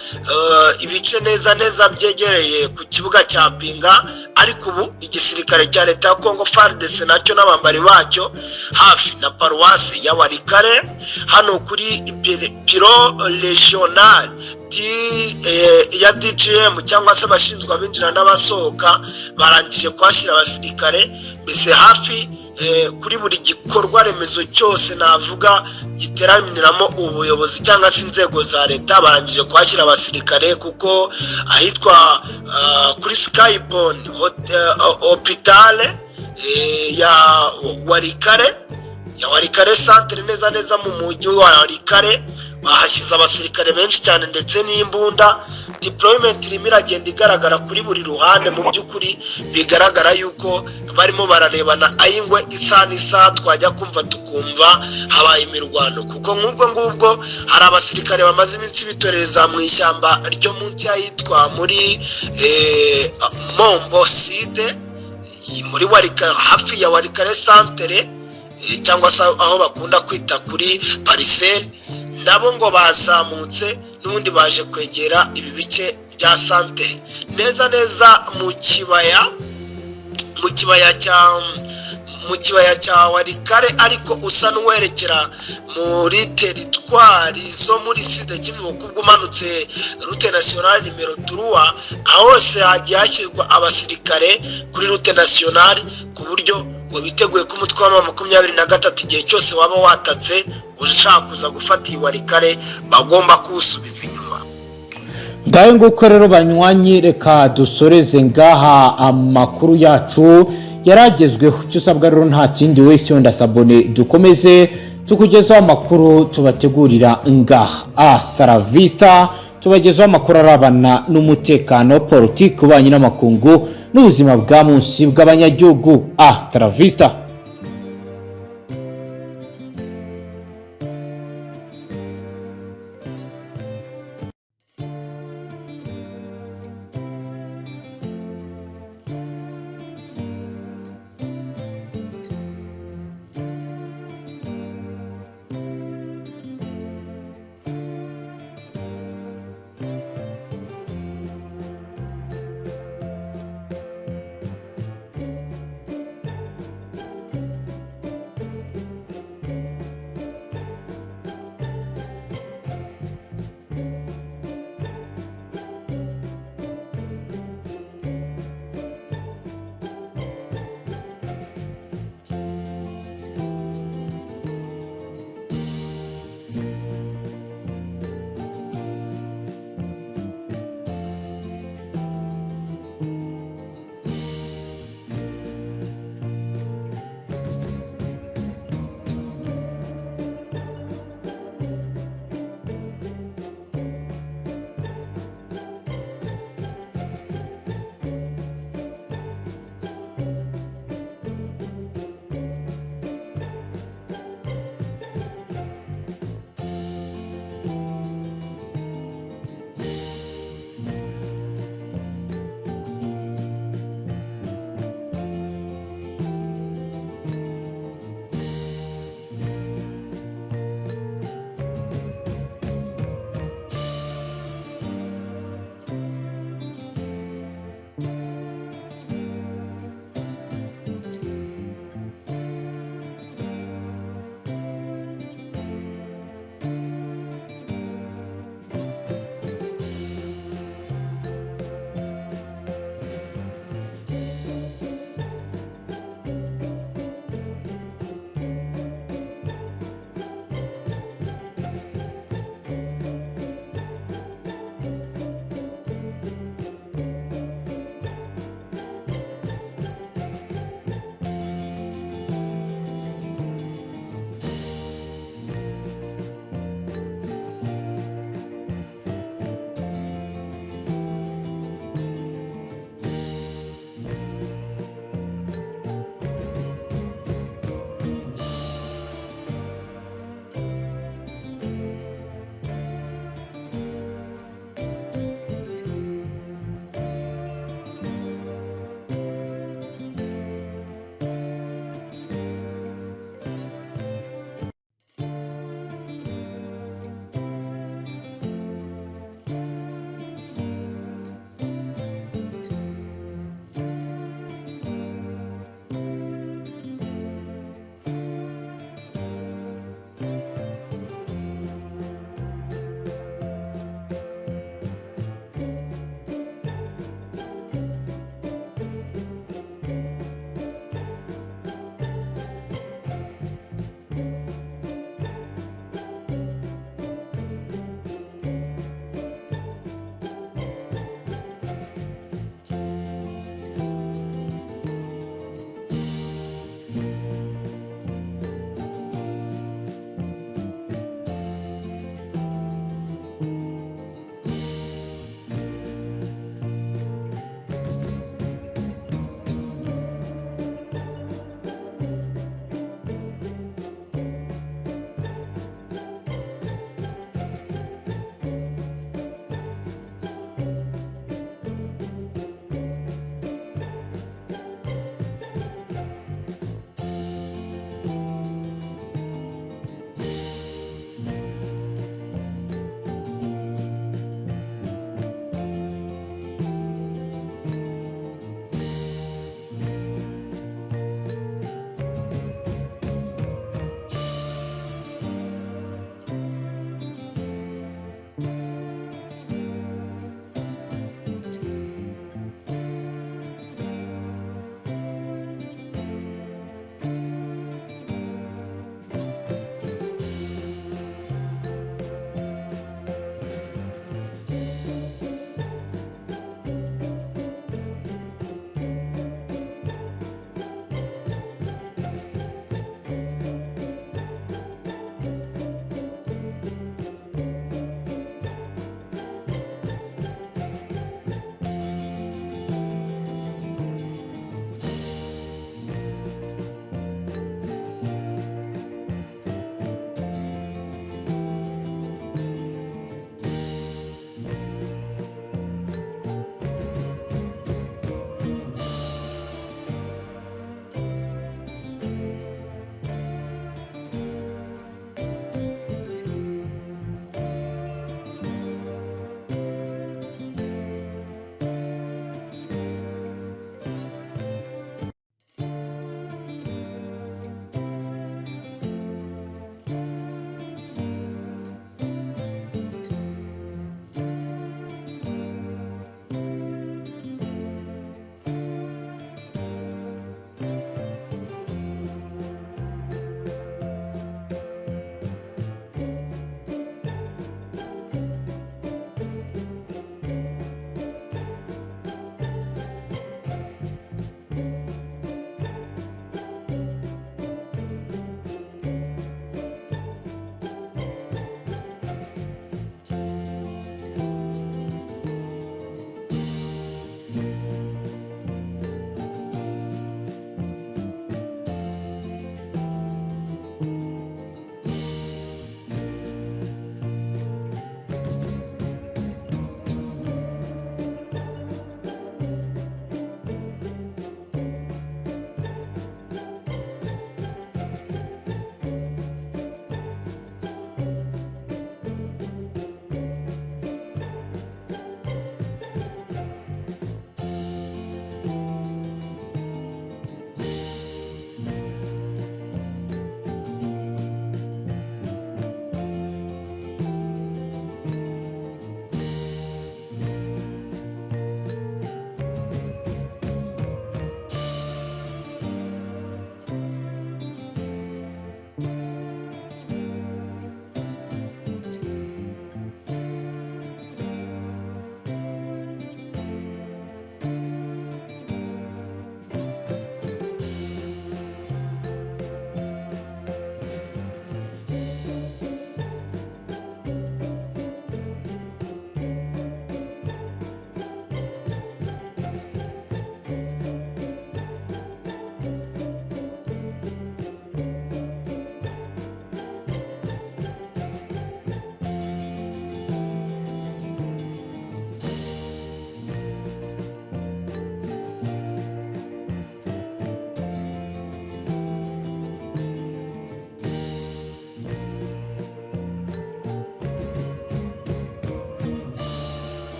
B: ibice neza neza byegereye ku kibuga cya Pinga. Ariko ubu igisirikare cya leta ya Congo FARDC nacyo n'abambari bacyo hafi na paruwasi ya Walikale, hano kuri bureau régional ya DGM cyangwa se abashinzwe abinjira n'abasohoka, barangije kuhashyira abasirikare. Mbese hafi kuri buri gikorwa remezo cyose navuga giteraniramo ubuyobozi cyangwa se inzego za leta, barangije kuhashyira abasirikare, kuko ahitwa kuri Skyborn hôpital ya Walikale, ya Walikale centre, neza neza mu mujyi wa Walikale, bahashyize abasirikare benshi cyane ndetse n'imbunda. Deployment irimo iragenda igaragara kuri buri ruhande. Mu by'ukuri bigaragara yuko barimo bararebana ay'ingwe, isaha n'isaha twajya kumva tukumva habaye imirwano, kuko nk'ubwo ngubwo hari abasirikare bamaze iminsi bitorereza mu ishyamba ryo munsi y'ahitwa muri Mombo Sud, muri Warika, hafi ya Walikale centre, cyangwa se aho bakunda kwita kuri Pariseri. Nabo ngo bazamutse n'ubundi baje kwegera ibi bice bya santere neza neza mu kibaya cya Walikale, ariko usa n'uwerekera muri teritwari zo muri Sud Kivu, kuko umanutse route nationale numéro 3, aho hose hagiye hashyirwa abasirikare kuri route nationale, ku buryo ngo biteguye ko umutwe wa 23 igihe cyose waba watatse ushaka kuza gufata iyi Walikale bagomba kuwusubiza inyuma.
A: Ngayo nguko rero banywanyi, reka dusoreze ngaha amakuru yacu yaragezweho. Icyo usabwa rero nta kindi, wese wenda s'abonner, dukomeze tukugezaho amakuru tubategurira ngaha. Hasta la vista. Tubagezaho amakuru arabana n'umutekano, politiki, ububanyi n'amakungu n'ubuzima bwa munsi bw'abanyagihugu. Hasta la vista.